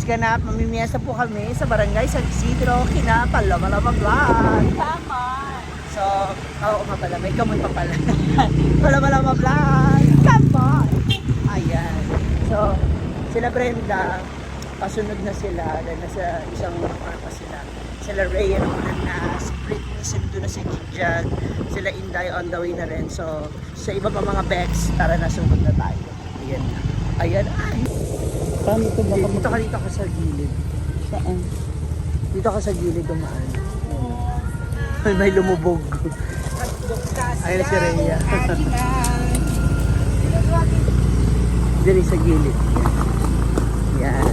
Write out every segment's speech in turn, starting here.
today's ganap, mamimiyesa po kami sa Barangay San Isidro, kina Paloma-Loma Vlog. Tama. So, oo nga pala, may kamay pa pala. Paloma-Loma Vlog! Come on! Ayan. So, sila Brenda, pasunod na sila dahil nasa isang lugar pa sila. Sila Ray, ano na, si Britney, sinundo na si Jigjag, sila Inday on the way na rin. So, sa iba pa mga Bex, tara na, sunod na tayo. Ayan na. Ayan, ay! Paano ito baka Dito ka sa gilid. Saan? Dito ka sa gilid dumaan. Ay, may lumubog. Ayun si Rhea. Diri sa gilid. Yan.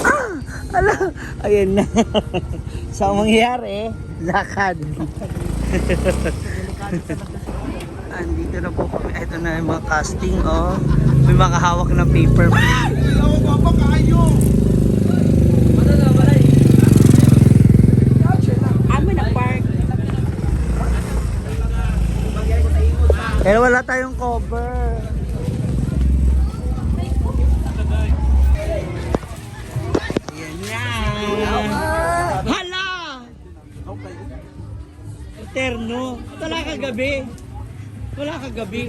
Ah! Ala! Ayan na. So, ang mangyayari, lakad. Andito na po kami. Ito na yung mga casting, oh. May mga hawak na paper plate. Amo na park. Pero wala tayong cover. Ayan na. Hala! Eterno. Wala kagabi. Wala kagabi.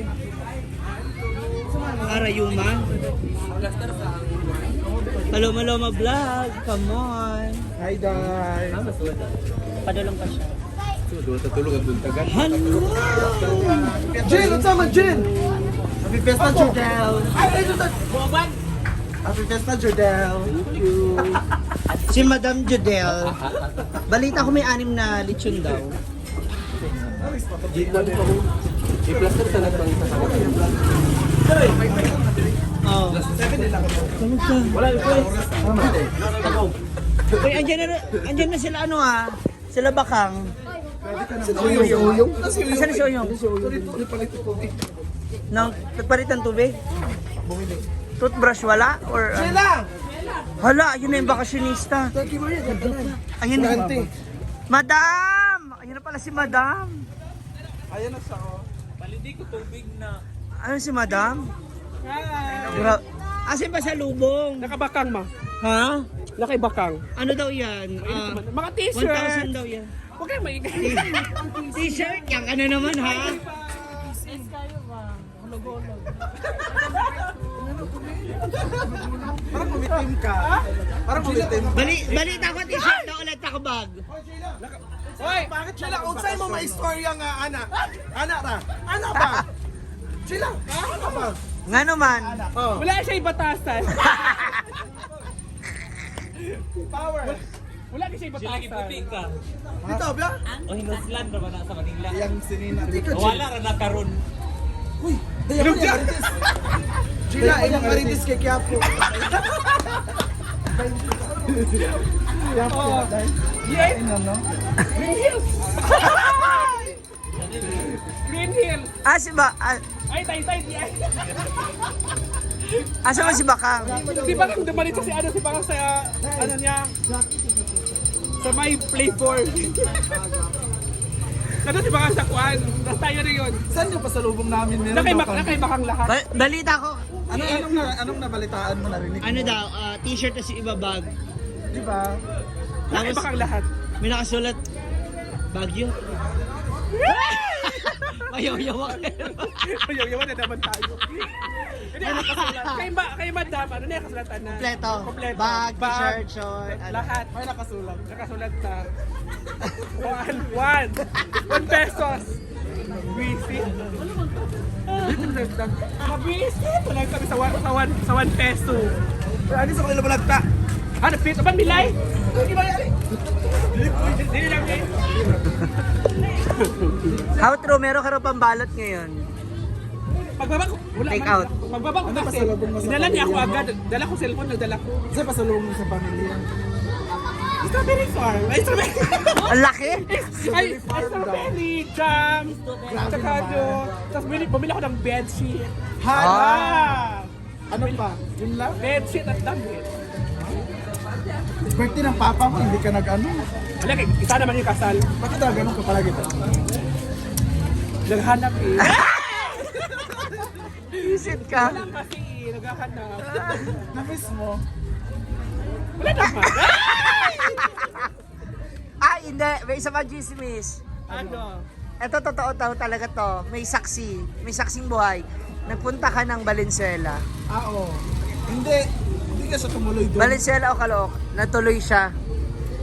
Arayuma. Paloma Loma Vlog. Come on. Hi, Day. Padulong pa siya. Tulog ang buntagan. Hello! Jill, what's up, man, Jill? Happy Fiesta, Jordel. Ay, ay, ito. Happy Fiesta, Jordel. Thank you. Si Madam Judel, balita ko may anim na lechon daw. Oh. Kamusta? Wala, Uy, andyan na sila ano ah. Sila Bakang. Uyong. Uyong. Asan na si Uyong? Nang nagpalit ng tubig? Bumili. Toothbrush wala? Or, Sheila! hala, ayun na yung bakasyonista. Thank you, Maria. Ayun na. Auntie. Madam! Ayun na pala si Madam. Ayan na siya, oh. Ano si Madam? Gra- Asin pa sa lubong? Nakabakang ma. Ha? Nakibakang. Ano daw yan? Ah, Mga t-shirt. 1,000 daw yan. Huwag kayong maingay. T-shirt? Yan ka na naman ha? Parang umitim ka. Parang umitim. Balita ko t-shirt daw ulit ako bag. Hoy! Bakit Sheila, unsay mo maistorya nga ana? Ana ra. Ana ba? Sheila, ana ba? Nga naman. Oh. Wala siya ibatasan. Power. Wala siya ibatasan. Dito, bla? O hinuslan ra ba na sa Manila? Yang sinina. Wala ra na karon. Uy, daya ko niya marites. Sheila, ilang marites kay Quiapo. Quiapo, dahil. Yeah. Ano, no? Green Hills. Green Hills. Ah, si ba? Ah, Ay, tay, tay, di ay. asa ba si Bakang? Si Bakang dumalit siya si ano, si Bakang sa, ano niya, sa may flavor. Ano si Bakang sa kuan? Tapos tayo na yun. Saan yung pasalubong namin? Meron daw kang- Nakaibakang lahat. Balita ko, Ano, anong nabalitaan mo narinig? ano daw, ah, t-shirt na si iba bag. Di ba? Tapos Nakaibakang lahat. may nakasulat, Bagyo. Mayaw-yawa kayo. Ayaw, yawan na naman tayo. Hindi, ano nakasulat? Kay madam, ano na yung kasulatan na? Kompleto. Kompleto. Bag, t-shirt, short. Ano. Lahat. May nakasulat. Nakasulat na. One. 1 pesos. Buisit. Mabuisit. Wala kami sa 1 peso. Pero ano sa kanila balagta? Ano, pit? Aban, milay? Di ba yari? Dili lang eh. How true, meron ka raw pambalot ngayon. Pagbaba ko, wala Take man. out. Pagbaba ko Ano kasi, pasalubong mo sa dala niya ako pamilya mo? agad. Dala ko cellphone, nagdala ko. Kasi pasalubong mo sa pamilya. Strawberry farm. Ay, strawberry. Ang laki! Ay, ay, strawberry jam. Tsaka ano, tapos bumili ako ng bedsheet. Hala! Ah! Ano pa? Yun lang? Bedsheet at damit. Birthday ng papa mo, hindi ka nag-ano. Wala, kay isa naman yung kasal. Bakit daw ganun ka palagi? Naghanap eh. Visit ka. Wala kasi eh, naghahanap. Na-miss mo? Wala naman. Ah, hindi. May isa pa chismis. Ano? Ito, totoo daw talaga to. May saksi. May saksing buhay. Nagpunta ka ng Valenzuela. Ah, oo. Hindi. Hindi ka siya tumuloy doon. Valenzuela o Caloocan? Natuloy siya.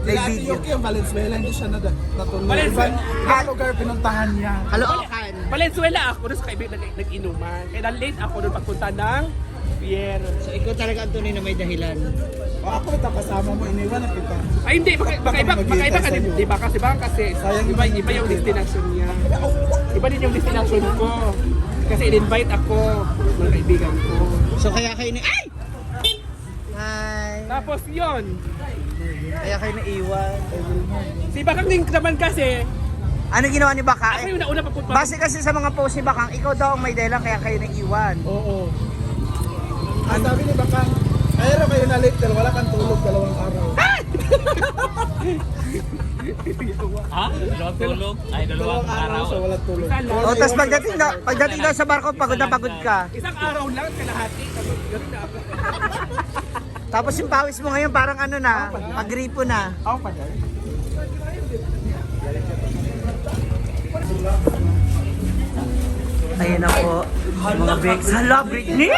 May Kila Ate video. Yuki ang Valenzuela, hindi siya natuloy. Valenzuela. Ibang lugar pinuntahan niya. Caloocan. Valenzuela ako doon sa kaibigan nag-inuman. Kaya late ako doon pagpunta ng pier. So ikaw talaga ang tunay na may dahilan. O ako ito, kasama mo, iniwan na kita. Ay hindi, magkaiba, magkaiba ka din, di ba? Kasi baka kasi Sayang iba, yung iba yung destination niya. Iba din yung destination ko. Kasi in-invite ako ng kaibigan ko. So kaya kayo ni... Ay! Hi! Tapos yon Kaya kayo naiwan. Si Bakang din naman kasi, Ano ginawa ni ako Baka? yung nauna papunta. Base kasi sa mga post ni Bakang, ikaw daw ang may dahilan kaya kayo naiwan. Oo. Ang sabi ni Bakang, kaya raw kayo na late dahil wala kang tulog 2 araw. Ha? Dalawang tulog? Ay, Dalawang dalawang araw araw. siya walang tulog. Isa lang. O, tapos pagdating daw sa barko, pagod na pagod ka. Isang araw lang, kalahati. Tapos ganun na ako. Tapos yung pawis mo ngayon parang ano na, pagripo na. Ako pa dahil. Ayan na po, mga bakes. Hala, Britney!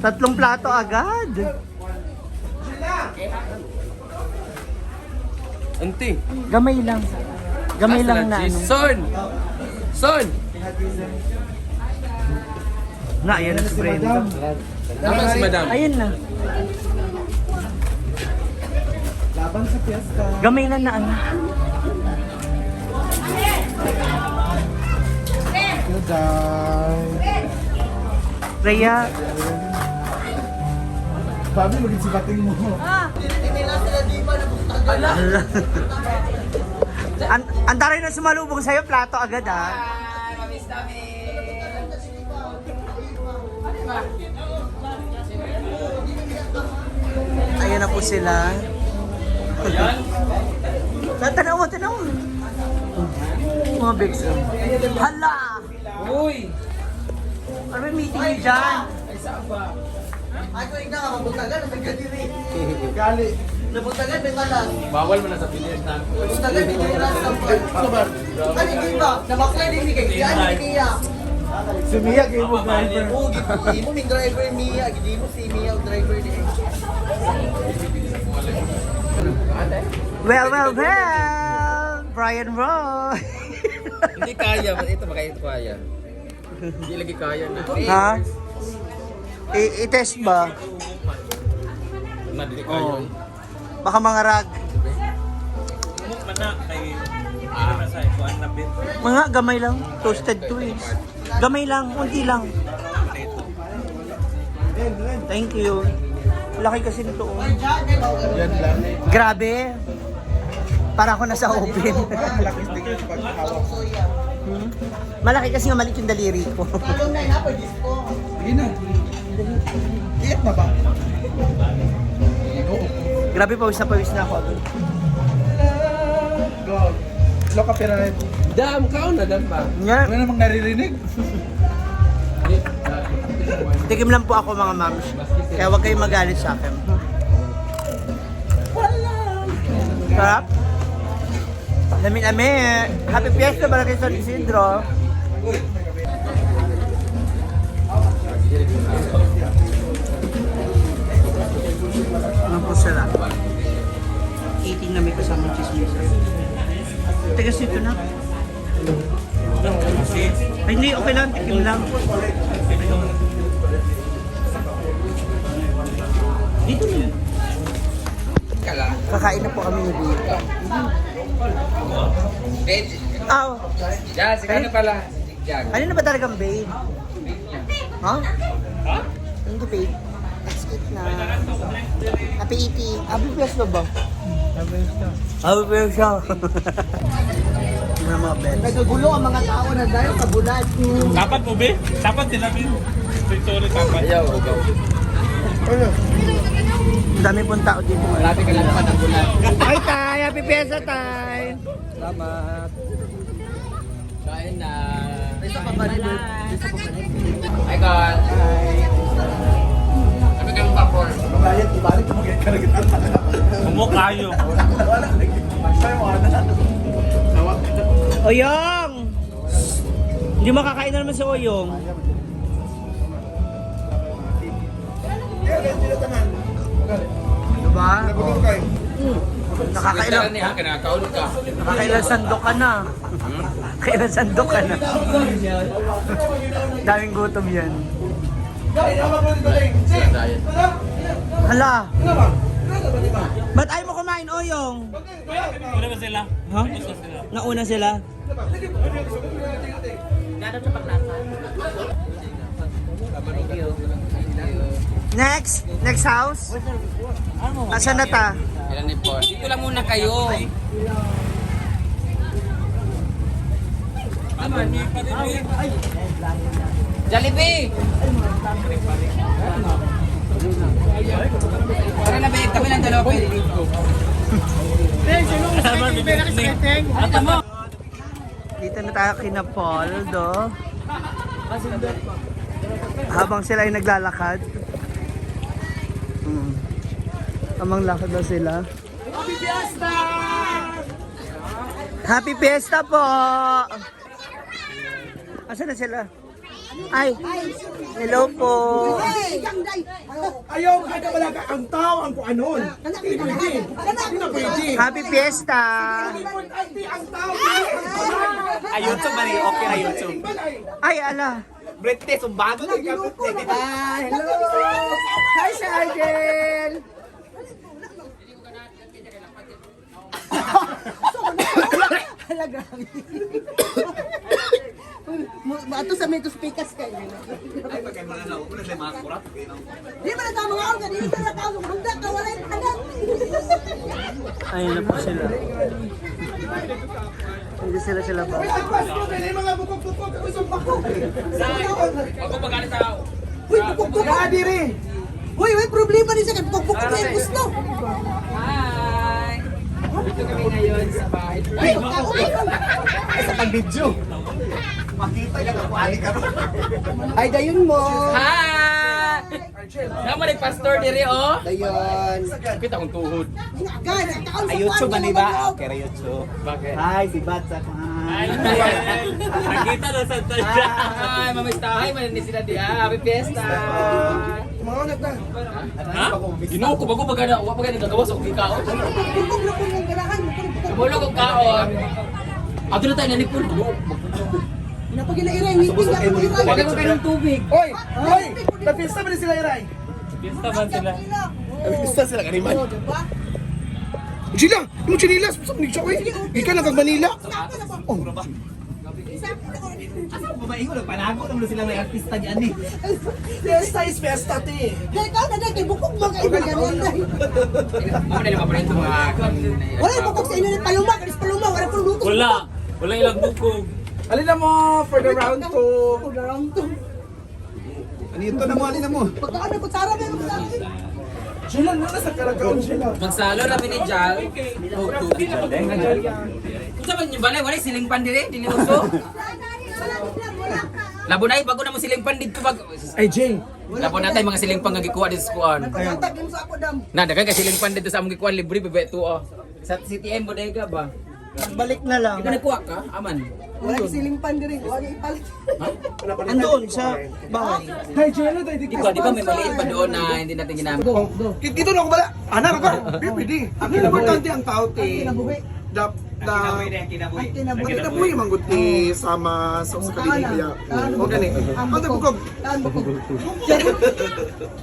Tatlong plato agad. Ante. Gamay lang. Gamay lang na ano. Son! Son! Na, ayan na si Brenda. Tama si Madam. Ayun na. Laban sa fiesta. Gamay lang na ano. Goodbye. Rhea, Babi, maging sibating mo. ang taray na sumalubong sa'yo, plato agad ah. Ayan na po sila. Tanaw mo, tanaw mo. Mga bigs. Hala! Uy! Ano may meeting niyo dyan? Ay, ko ikaw, mabutagan, may kadiri. Gali. Nabutagan, may malas. Bawal mo na sa Pilipinas na. Nabutagan, may malas. Ano, di ba? Nabaklay din ni kay Kian, ni Mia. Si Mia, gay mo driver. Oo, gito, mo driver Mia, gidi mo si Mia ang driver ni. Well, well, well! Brian Roy! Hindi kaya. Ito baka ito kaya. Hindi lagi kaya na. Ha? I-test ba? Na, dili kaya. Baka mga rag. Muk man na kay ano na sa ikuan na bit. Mga gamay lang. Toasted to eh. Gamay lang. Unti lang. Thank you. Laki kasi nito. Oh. Yan lang. Grabe. Para ako nasa open. Parang malaki sticker sa paghawak. Malaki kasi nga maliit yung daliri ko. Tulong na inapoy, disco. Sige na. Liit na ba? Oo. Grabe, pawis na pawis na ako. Go. Loka pera rin. Dam, kaon na dam ba? Nga. Wala namang naririnig. Tikim lang po ako mga mams. Kaya huwag kayong magalit sa akin. Sarap. Lami-lami. Happy Fiesta Barangay San Isidro. Ano po sila? Eating na may kasamang chismis. Tigas nito na. Ay, hindi. Okay lang. Tikim lang. Dito na. Kakain na po kami ni Bill. Aw, Yan, si Kano pala. Si Jag. ano na ba talagang babe? Ha? Hindi babe. Let's eat na. Happy eating. Happy fiesta ba? Happy fiesta. Happy fiesta. Mga mga best. Nagagulo ang mga tao na dahil sa bulan. Dapat mo be? Dapat sila be. Sorry, dapat. Ayaw, ugaw. Ang dami pong tao dito. Marami ka lang pa ng gulat. Ay, tay! Happy fiesta, tay! Salamat. Kain na. Hi, God. Kami kang papor. Bayad, ibalik mo kay karagitan. Kumukayo. Wala lagi. Oyong! Hindi makakain na naman si Oyong. Diba? Nabugong kayo. Nakakailang, Ni ha, kinakaon ka. nakakailang sandok ka na. Kailan sandok ka na. Daming gutom yan. Hala! Ba't ayaw mo kumain, Oyong? Una ba sila? Ha? Nauna sila? Next! Next house? Asa na ta? Ilan ni Paul? Dito lang muna kayo. Jollibee! Tara na, babe. Kami lang dalawa pwede dito. Dito na tayo kina Paul, do. Habang sila ay naglalakad. Amang lakad na sila. Happy Fiesta! Happy Fiesta po! Asa na sila? Ay, hello po. Ayaw, kada wala ka ang tao ang kuanon. Hindi pwede. Hindi na pwede. Happy Fiesta! Importante ang tao. Ay, YouTube ba rin? Okay, ay, YouTube. Ay, ala. Brete, sumbago na ikaw. Hi, hello. Hi, Sir Argel. Hala, grabe. Ato sa may pikas kayo. Ay, pagka mga nauna sila mga kurat. Di ba na mga organ? Di ba na tao? Handa ka, wala yung anak. Ayun na po sila. Hindi sila sila ba? Ay, Pasko, kaya mga bukog-bukog. Ako isang bako. Ako pag sa Uy, bukog-bukog. Kadiri. Uy, may problema din sa akin. Bukog-bukog na yung gusto. Hi! Dito kami ngayon sa bahay. Ay, uy, Sa pag-video. Makita ka na kung ali ka ron. Ay, dayon mo. Hi! Nama ni Pastor diri oh. Dayon. Kita akong tuhod. Ay, YouTube ba ba? Okay, YouTube. Bakit? Hi, si Bat sa Ay, nakita na sa tanda. Hi, mamistahay man ni sila di ah. Happy Fiesta. Mga anak na. Ha? Ginoo ko bago pagana, wa pa gani gagawas og gikaon. Bukog na kung ganahan. Bukog-bukog. Tumulog og kaon. Ato na tayo nanikul. Napagilairay, ngipin na ako iray. Wag mo kayong tubig. Oy, oy, napista ba ni sila Iray? Fiesta ba sila? Napista sila kaniman. Oh, diba? Sila, yung chinilas, sa ni siya, oy. Ikaw lang kag Manila. Oh. Babae ko, nagpanago naman sila may artista niyan eh. Fiesta is fiesta, te. Dahil ka na dahil kay bukog mo kay maganon dahil. Mo na lang paborito mga Wala yung bukog sa inyo ni Paloma, kanis Paloma, wala pong luto. Wala. Wala ilang bukog. Alin na mo for the round 2. For the round two. Ano ito na mo, alin na mo? Pagkaan na kutsara, may kutsara. Sila na sa karagaon sila. Magsalo ra ni Jal. Og tubig. Unsa man yung balay, wala siling pan dire, dili uso. Labo na bago na mo siling pan dito bag. Ay, Jay. Labo na tay mga siling pan nga gikuha dito sa kuan. Pagkatag yun sa ako dam. Na daghan kay siling pan dito sa among gikuan libre bebe tuo. Sa CTM bodega ba? Balik na lang. Ikaw nagkuha ka? Aman. Wala yung siling pan dire, wala yung ipalit. Andoon sa bahay. Tay, Jay, ano tay? Di ba, di ba may maliit pa doon na hindi natin ginamit? Dito na ako bala. Ana ka. Pwede. Ang importante ang tao, te. Kinabuhi. Da, da, Ang kinabuhi. Ang kinabuhi man gud ti sama sa sa kaligaya. O gani. Ang Ang bukog. Taan bukog.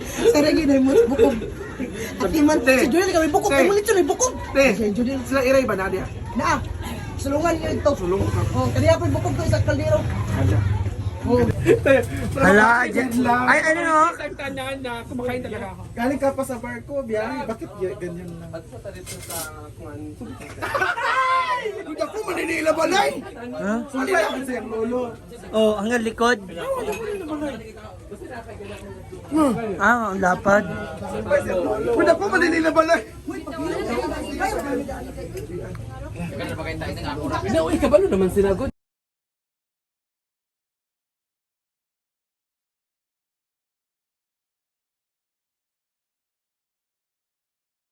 Sa regi na mo bukog. At iman si Julian kami bukog, Te. kumulit siya bukog. Te, Si Julian sila iray ba na diya? naa. Sulungan niyo ito. Sulong ka. Oh, kaniya po bukog to sa kaldero. Oh. Hala, dyan. Ay, ano no? Tandaan na kumakain talaga ako. Galing ka pa sa barko, biyahe. Bakit ganyan lang? Ay! Ako, Manila balay! Ha? Manila kasi ang lolo. Oh, hanggang likod. Ah, ang lapad. Pwede ako, Manila balay! Kaya pa kayo tayo ng ako. Nauy, kabalo naman sila, good.